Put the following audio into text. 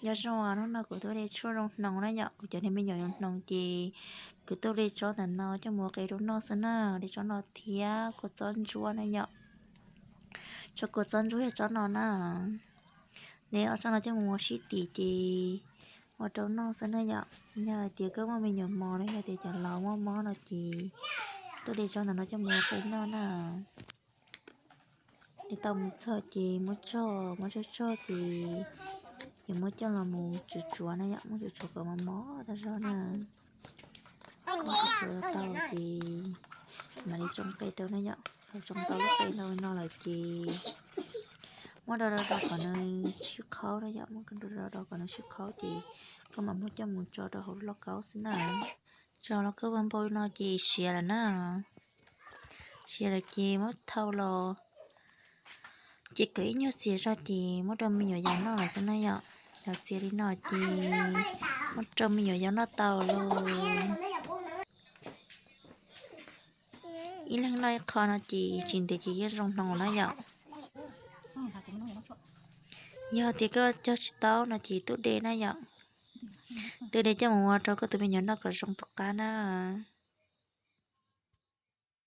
Nyob zoo, hnub no kuv tuaj de tshuaj zoo hnoos na yom, kuv cov niag me nyuam zoo hnoos ces kuv tuaj de tsob ntawm no coj mus ua qe rau noj xwb na, de tsob no thiab kua txob ntsuab na yom. Tsob kua txob ntsuab yog tsob no na. De ob tsob no coj mus ua sib tim ces ua rau noj xwb na yom. Yog hais tias koj muaj me nyuam mos los yog tias cov laus muaj mob no ces tuaj de tsob ntawm no coj mus ua qe noj na. De tau mus txog ces muab tsog, muab tsog tsog ces yuav muab coj los mus tsuav tsuav na yom, muab tsuav tsuav kom mos mos tag zog na. Tsuav tau ces mam li tsoo qe rau na yom. Thaum tsoo tau lub qe no lawm ces muab do do do kom nws sib qhaub na yom, muab do do do kom nws sib qhaub ces koj mam muab coj mus tso rau hauv lauj kaub xwb na. Tso lauj kaub ua npau no ces siav lawm na. Siav lawm ces muab thau los ces kom ib nyuag txias zog ces muab rau me nyuam yaus noj lawm xwb na yom. Los txias li no ces muab rau me nyuam yaus noj tau lauj. Ib leeg noj ib qho no ces tsis ntev ces yeej zoo hnoos na yom. Yog tias koj cog tsis tau no ces tuaj de na yom. Tuaj de coj mus ua rau koj tus me nyuam noj kom zoo tus qab na.